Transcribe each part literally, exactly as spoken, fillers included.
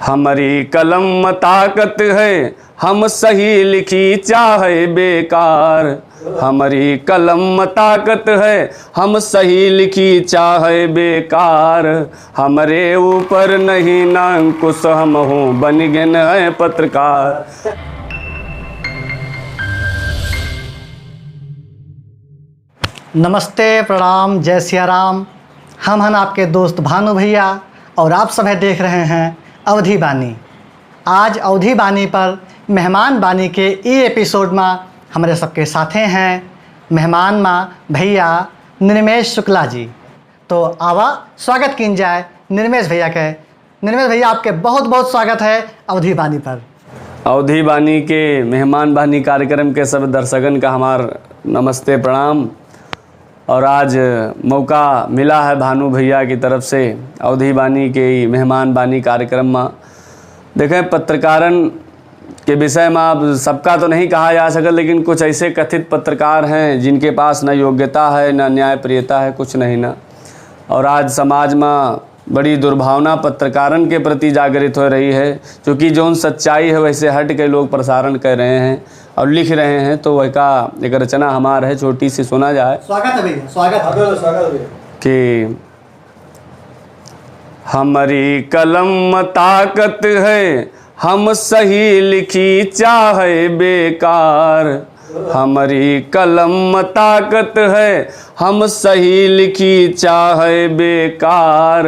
हमरी कलम म ताकत है, हम सही लिखी चाहे बेकार। हमरी कलम म ताकत है, हम सही लिखी चाहे बेकार। हमरे ऊपर नहीं ना अंकुश, हमहूँ बन गेन है पत्रकार। नमस्ते, प्रणाम, जय सिया राम। हम हन आपके दोस्त भानु भैया और आप सभे देख रहे हैं अवधी बानी। आज अवधी बानी पर मेहमान बानी के ई एपिसोड मा हमरे सबके साथे हैं मेहमान मा भैया निर्मेश शुक्ला जी। तो आवा स्वागत कीन जाए निर्मेश भैया के। निर्मेश भैया, आपके बहुत बहुत स्वागत है अवधी बानी पर। अवधी बानी के मेहमान बानी कार्यक्रम के सब दर्शकन का हमार नमस्ते प्रणाम। और आज मौका मिला है भानु भैया की तरफ से अवधी बानी के ई मेहमान बानी कार्यक्रम मा। देखें, पत्रकारन के विषय मा अब सबका तो नहीं कहा जा सकत, लेकिन कुछ ऐसे कथित पत्रकार हैं जिनके पास न योग्यता है, न न्यायप्रियता है, कुछ नहीं ना। और आज समाज मा बड़ी दुर्भावना पत्रकारन के प्रति जागृत हो रही है, क्योंकि जौन सच्चाई है वैसे हट के लोग प्रसारण कर रहे हैं और लिख रहे हैं। तो वह का एक रचना हमार है, छोटी सी सुना जाए। स्वागत है भैया, स्वागत है। स्वागत है, स्वागत है भैया। कि हमरी कलम म ताकत है, हम सही लिखी चाहे बेकार। हमरी कलम म ताकत है, हम सही लिखी चाहे बेकार।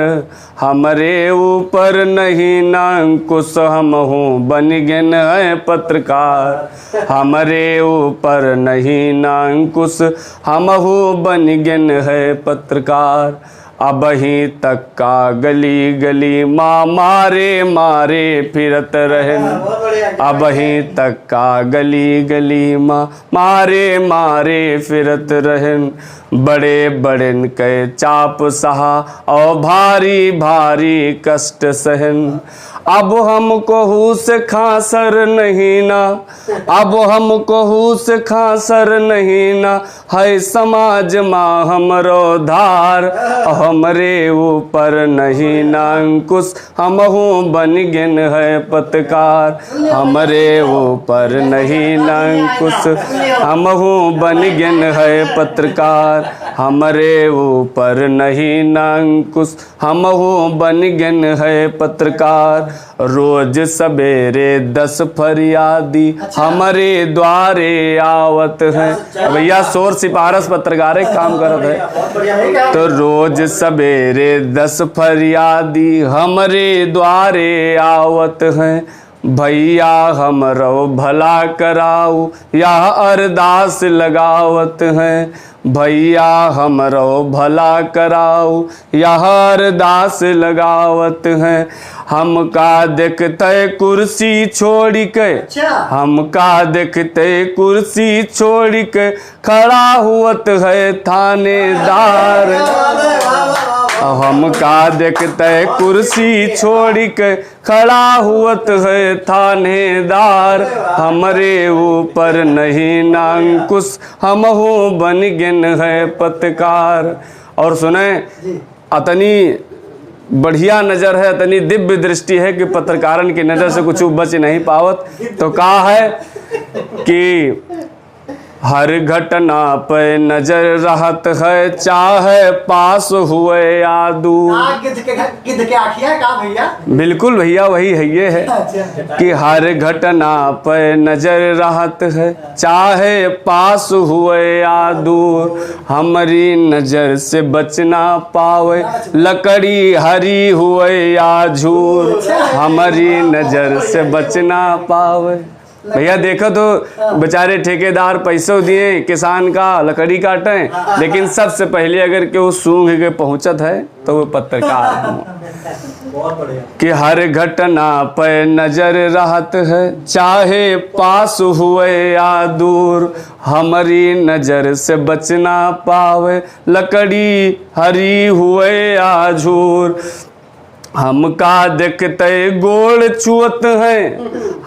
हमरे ऊपर नहीं ना अंकुश, हमहूँ बन गेन है पत्रकार। हमरे ऊपर नहीं ना अंकुश, हमहूँ बन गेन है पत्रकार। अबहीं तक का गली गली मा मारे मारे फिरत रहेन। हाँ, बहुत बढ़िया। अबहीं तक का गली गली मा मारे मारे फिरत रहेन। बड़े बड़ेन के चाप सहा और भारी भारी कष्ट सहेन। अब हम कोहू से खासर नहीं ना, अब हम कोहू से खासर नहीं ना, है समाज मा हमरो धार। हमरे ऊपर नहीं ना अंकुश, हमहूँ बन गेन है पत्रकार। हमरे ऊपर नहीं ना अंकुश, हमहूँ बन गेन है पत्रकार। हमरे ऊपर नहीं ना अंकुश, हमहूँ बन गेन है पत्रकार। रोज सबेरे दस फरियादी अच्छा। हमरे द्वारे आवत हैं। अच्छा। भैया, शोर सिफारिश पत्रकार एक काम करत है। बहुत बढ़िया, बहुत बढ़िया। तो रोज सबेरे दस फरियादी हमरे द्वारे आवत हैं। भैया हमरो भला कराऊ, यह अरदास लगावत हैं। भैया हमरो भला कराऊ, यह अरदास लगावत हैं। हमका देखते कुर्सी छोड़ि के, अच्छा। हमका देखते कुर्सी छोड़ि के खड़ा हुवत है थानेदार। वाह, वाह, वाह, वाह, वाह। हमका देखते कुर्सी छोड़ि के खड़ा हुवत है थानेदार। हमरे ऊपर नहीं ना अंकुश, हमहूँ बन गेन है पत्रकार। और सुने, जी। अतनी बढ़िया नजर है, अतनी दिव्य दृष्टि है कि पत्रकारन की नजर से कुछ बच नहीं पावत। तो का है कि हर घटना पे नजर रहत है, चाहे पास हुए या दूर। का गिद्ध के घर, गिद्ध के आँखिया का भैया? बिल्कुल भैया, वही है, ये है अच्छा। कि हर घटना पे नजर रहत है, चाहे पास हुए या दूर। हमरी नजर से बच ना पावे, लकड़ी हरी हुए या झूर। हमरी नजर से बच ना पावे। भैया देखो तो, बेचारे ठेकेदार पैसो दिए किसान का लकड़ी काटे, लेकिन सबसे पहले अगर केहू सूंघ के पहुंचत है तो वो पत्रकार है। बहुत बढ़िया। कि हर घटना पे नजर रहत है, चाहे पास हुए या दूर, हमरी नजर से बच ना पावे, लकड़ी हरी हुए या झूर। हमका देखते गोड़ छुअत हैं,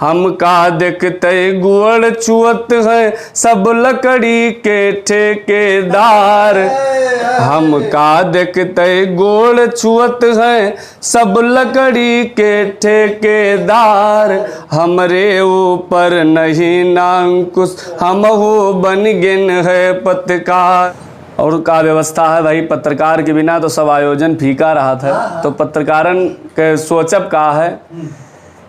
हमका देखते गोड़ छुअत हैं सब लकड़ी के ठेकेदार। हमका देखते गोड़ छुअत हैं सब लकड़ी के ठेकेदार। हमरे ऊपर नहीं ना अंकुश, हमहू बन गेन है पत्रकार। और का व्यवस्था है भाई, पत्रकार के बिना तो सब आयोजन फीका रहत है। हाँ, हाँ। तो पत्रकारन के सोचब का है हम्म।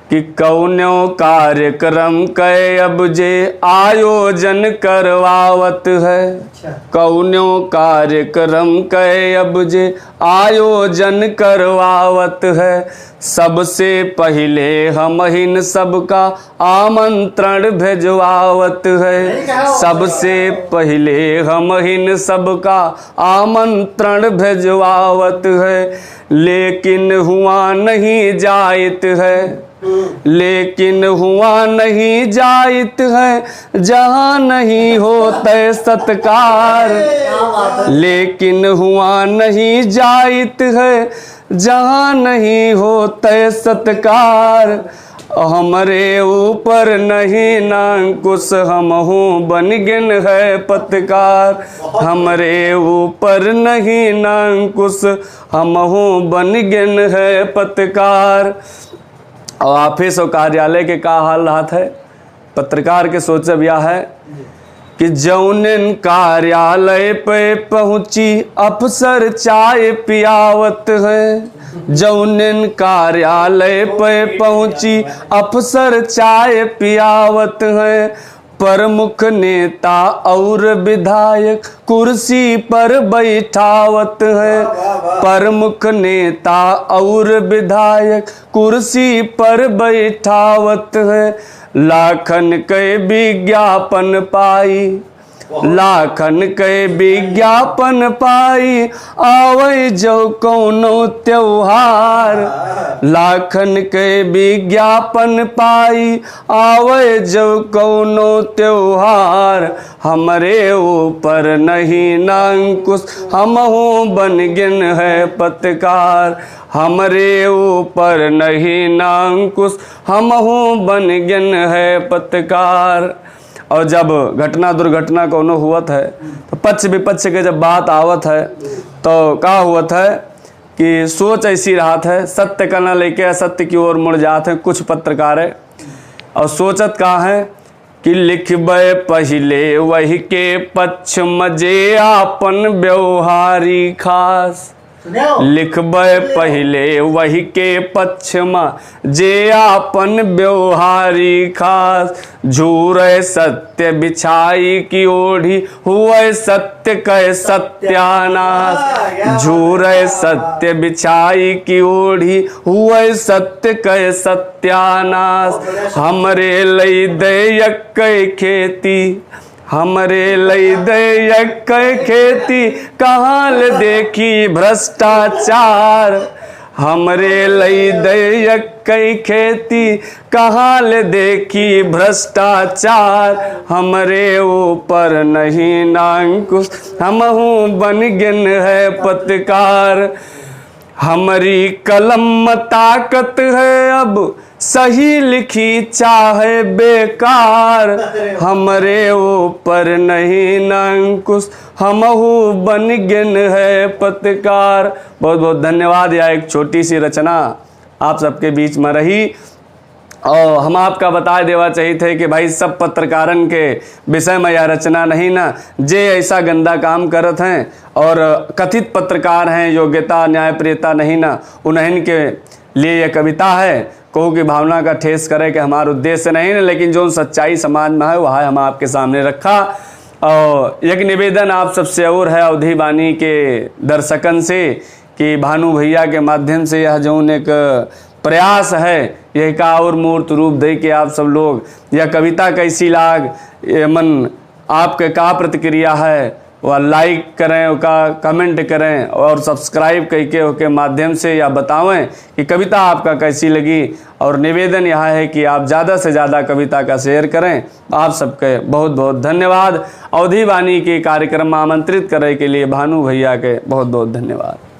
कि कौनो कार्यक्रम के अब जे आयोजन करवावत है, अच्छा। कौनो कार्यक्रम के अब जे आयोजन करवावत है, सबसे पहिले हमहिन सबका आमंत्रण भेजवावत है। सही कहा। सबसे पहिले हमहिन सबका आमंत्रण भेजवावत है, लेकिन हुआ नहीं जाइत है, लेकिन हुआ नहीं जाइत है, जहाँ नहीं होते सत्कार। लेकिन हुआ नहीं जाइत है, जहाँ नहीं होते सत्कार। हमरे ऊपर नहीं ना अंकुश, हमहू बन गेन है पत्रकार। हमरे ऊपर नहीं ना अंकुश, हमहू बन गेन है पत्रकार। और ऑफिस और कार्यालय के का हाल रहत है, पत्रकार के सोचब यह है कि जौनन कार्यालय पे पहुँची अफसर चाय पियावत हैं, जौनन कार्यालय पे पहुँची अफसर चाय पियावत हैं, प्रमुख नेता और विधायक कुर्सी पर बैठावत हैं। वाह, वाह, वाह। प्रमुख नेता और विधायक कुर्सी पर बैठावत हैं। लाखन के विज्ञापन पाई, बहुत। लाखन के विज्ञापन पाई, आवे जो कौनो त्योहार। हाँ। लाखन के विज्ञापन पाई, आवे जो कौनो त्योहार। हमरे ऊपर नहीं ना अंकुश, हमहू बन गेन है पत्रकार। हमरे ऊपर नहीं ना अंकुश, हमहू बन गेन है पत्रकार। और जब घटना दुर्घटना कौनो हुअत है, तो पक्ष विपक्ष के जब बात आवत है, तो का हुअत है कि सोच ऐसी रहत है, सत्य का ना लेके असत्य की ओर मुड़ जात है कुछ पत्रकार। और सोचत का है कि लिखबे पहिले वही के पक्ष में जे आपन व्यवहारी खास। सुनाओ। लिखबे पहिले वही के पक्ष में जे आपन व्यवहारी खास। झूरे सत्य बिछाई की ओढ़ी हुए सत्य के सत्यानाश। वाह, क्या बात है। झूरे सत्य बिछाई की ओढ़ी हुए सत्य के सत्यानाश। बहुत बढ़िया। हमरे लई दे यक्के खेती, हमरे लई दे यक्के खेती, कहाँ ले देखी भ्रष्टाचार। हमरे लई दे यक्के खेती, कहाँ ले देखी भ्रष्टाचार। हमरे ऊपर नहीं ना अंकुश, हमहू बन गेन है पत्रकार। हमरी कलम में ताकत है अब, सही लिखी चाहे बेकार। अरे वाह। हमरे ऊपर नहीं ना अंकुश, हमहू बन गेन है पत्रकार। बहुत बहुत धन्यवाद। यह एक छोटी सी रचना आप सबके बीच में रही। और हम आपका बताए देवा चाहित है कि भाई, सब पत्रकारन के विषय में यह रचना नहीं ना, जे ऐसा गंदा काम करत हैं और कथित पत्रकार हैं, योग्यता न्यायप्रियता नहीं ना, उन्हन के लिए यह कविता है। कहू कि भावना का ठेस करे के हमार उद्देश्य नहीं ना, लेकिन जो सच्चाई समाज में है, वह हम आपके सामने रखा। और एक निवेदन आप सबसे और है, अवधी वाणी के दर्शकन से, कि भानु भैया के माध्यम से यह जौन एक प्रयास है, यह का और मूर्त रूप दे के आप सब लोग यह कविता कैसी लाग, ये मन आपके का प्रतिक्रिया है, वह like करें, ओका comment करें और subscribe करके ओके माध्यम से या बतावें कि कविता आपका कैसी लगी। और निवेदन यह है कि आप ज़्यादा से ज़्यादा कविता का share करें। आप सबके बहुत बहुत धन्यवाद। अवधी वाणी के कार्यक्रम में आमंत्रित करे के लिए भानु भैया के बहुत बहुत धन्यवाद।